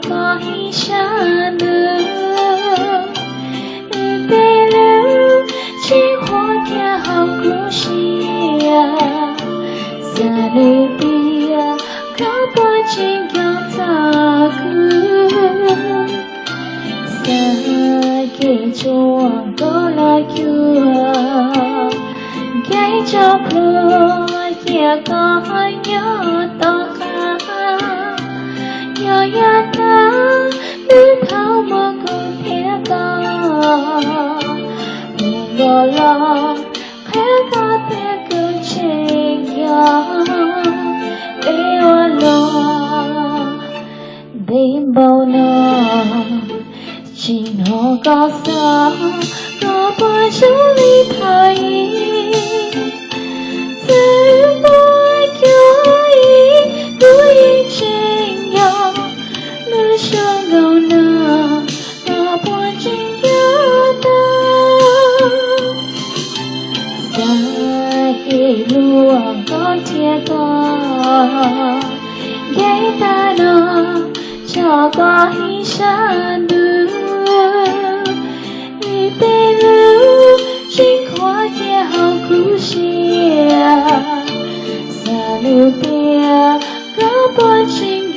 koj ib sab ntug, wb tej lub tseem qhuav kiag hauv kuv siab, xav lwm tiam koj puas tseem nco txog kuv. Xav kev tsuas koj los cuag, nkees tso plhuav cia koj nyob tom qab. Yog yav tag nws thaum muaj kuv thiab koj, mus nkaus los qhia koj tias kuv tseem nco. Peb ua luag ntev npaum no, tsis hnov koj xav, koj puas zoo li thaum ub? Txawm muaj cuab yim kuv yeej tseem nco, lub suab nkaus no koj puas tseem nco tau? Xav kev luag koj thiab koj, nkees tag no tso koj ib sab ntug, wb tej lub tseem qhuav cia hauv kuv siab, xav lwm tiam koj puas tseem